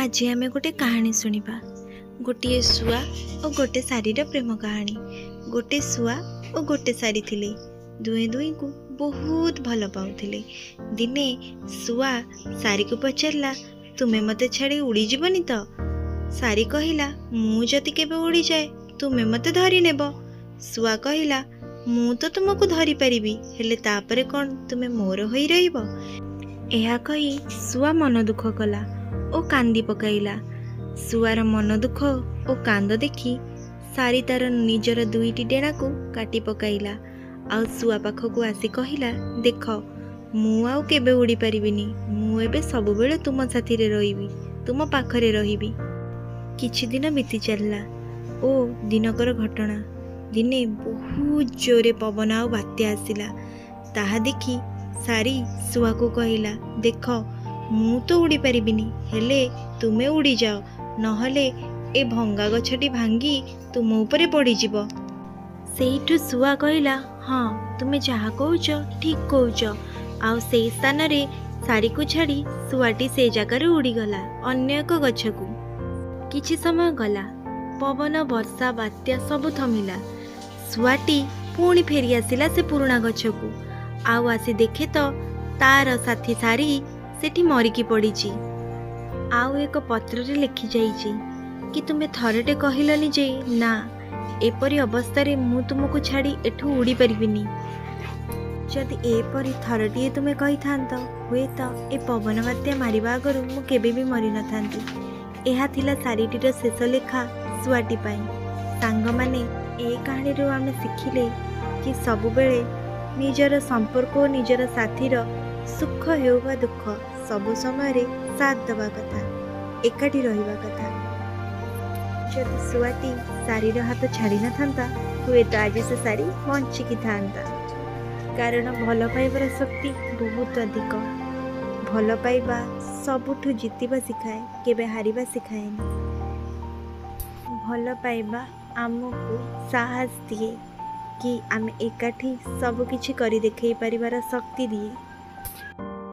ଆଜି ଆମେ ଗୋଟେ କାହାଣୀ ଶୁଣିବା। ଗୋଟିଏ ଶୁଆ ଓ ଗୋଟେ ଶାରୀର ପ୍ରେମ କାହାଣୀ। ଗୋଟେ ଶୁଆ ଓ ଗୋଟେ ଶାରୀ ଥିଲେ। ଦୁହେଁ ଦୁହିଁଙ୍କୁ ବହୁତ ଭଲ ପାଉଥିଲେ। ଦିନେ ଶୁଆ ଶାରୀକୁ ପଚାରିଲା, ତୁମେ ମୋତେ ଛାଡ଼ି ଉଡ଼ିଯିବନି ତ? ଶାରୀ କହିଲା, ମୁଁ ଯଦି କେବେ ଉଡ଼ିଯାଏ ତୁମେ ମୋତେ ଧରିନେବ। ଶୁଆ କହିଲା, ମୁଁ ତ ତୁମକୁ ଧରିପାରିବି, ହେଲେ ତାପରେ କ'ଣ ତୁମେ ମୋର ହୋଇ ରହିବ? ଏହା କହି ଶୁଆ ମନ ଦୁଃଖ କଲା ଓ କାନ୍ଦି ପକାଇଲା। ଶୁଆର ମନ ଦୁଃଖ ଓ କାନ୍ଦ ଦେଖି ଶାରୀ ତାର ନିଜର ଦୁଇଟି ଡେଣାକୁ କାଟି ପକାଇଲା ଆଉ ଶୁଆ ପାଖକୁ ଆସି କହିଲା, ଦେଖ, ମୁଁ ଆଉ କେବେ ଉଡ଼ିପାରିବିନି। ମୁଁ ଏବେ ସବୁବେଳେ ତୁମ ସାଥିରେ ରହିବି, ତୁମ ପାଖରେ ରହିବି। କିଛି ଦିନ ବିତି ଚାଲିଲା ଓ ଦିନକର ଘଟଣା। ଦିନେ ବହୁତ ଜୋରେ ପବନ ଆଉ ବାତ୍ୟା ଆସିଲା। ତାହା ଦେଖି ଶାରୀ ଶୁଆକୁ କହିଲା, ଦେଖ, ମୁଁ ତ ଉଡ଼ିପାରିବିନି, ହେଲେ ତୁମେ ଉଡ଼ିଯାଅ, ନହେଲେ ଏ ଭଙ୍ଗା ଗଛଟି ଭାଙ୍ଗି ତୁମ ଉପରେ ପଡ଼ିଯିବ। ସେଇଠୁ ଶୁଆ କହିଲା, ହଁ, ତୁମେ ଯାହା କହୁଛ ଠିକ୍ କହୁଛ। ଆଉ ସେଇ ସ୍ଥାନରେ ଶାରୀକୁ ଛାଡ଼ି ଶୁଆଟି ସେ ଜାଗାରୁ ଉଡ଼ିଗଲା ଅନ୍ୟ ଏକ ଗଛକୁ। କିଛି ସମୟ ଗଲା, ପବନ, ବର୍ଷା, ବାତ୍ୟା ସବୁ ଥମିଲା। ଶୁଆଟି ପୁଣି ଫେରି ଆସିଲା ସେ ପୁରୁଣା ଗଛକୁ। ଆଉ ଆସି ଦେଖେ ତ ତାର ସାଥୀ ଶାରୀ ସେଠି ମରିକି ପଡ଼ିଛି। ଆଉ ଏକ ପତ୍ରରେ ଲେଖିଯାଇଛି କି ତୁମେ ଥରଟେ କହିଲନି ଯେ ନା, ଏପରି ଅବସ୍ଥାରେ ମୁଁ ତୁମକୁ ଛାଡ଼ି ଏଠୁ ଉଡ଼ିପାରିବିନି। ଯଦି ଏପରି ଥରଟିଏ ତୁମେ କହିଥାନ୍ତ, ହୁଏତ ଏ ପବନ ବାତ୍ୟା ମାରିବା ଆଗରୁ ମୁଁ କେବେ ବି ମରିନଥାନ୍ତି। ଏହା ଥିଲା ଶାରୀଟିର ଶେଷ ଲେଖା ଶୁଆଟି ପାଇଁ। ସାଙ୍ଗମାନେ, ଏ କାହାଣୀରୁ ଆମେ ଶିଖିଲେ କି ସବୁବେଳେ ନିଜର ସମ୍ପର୍କ ଓ ନିଜର ସାଥୀର ସୁଖ ହେଉ ବା ଦୁଃଖ, ସବୁ ସମୟରେ ସାଥ ଦେବା କଥା, ଏକାଠି ରହିବା କଥା। ଯଦି ଶୁଆଟି ଶାରୀର ହାତ ଛାଡ଼ି ନଥାନ୍ତା, ହୁଏତ ଆଜି ସେ ଶାରୀ ବଞ୍ଚିକି ଥାନ୍ତା। କାରଣ ଭଲ ପାଇବାର ଶକ୍ତି ବହୁତ ଅଧିକ। ଭଲ ପାଇବା ସବୁଠୁ ଜିତିବା ଶିଖାଏ, କେବେ ହାରିବା ଶିଖାଏନି। ଭଲ ପାଇବା ଆମକୁ ସାହସ ଦିଏ କି ଆମେ ଏକାଠି ସବୁକିଛି କରି ଦେଖାଇ ପାରିବାର ଶକ୍ତି ଦିଏ।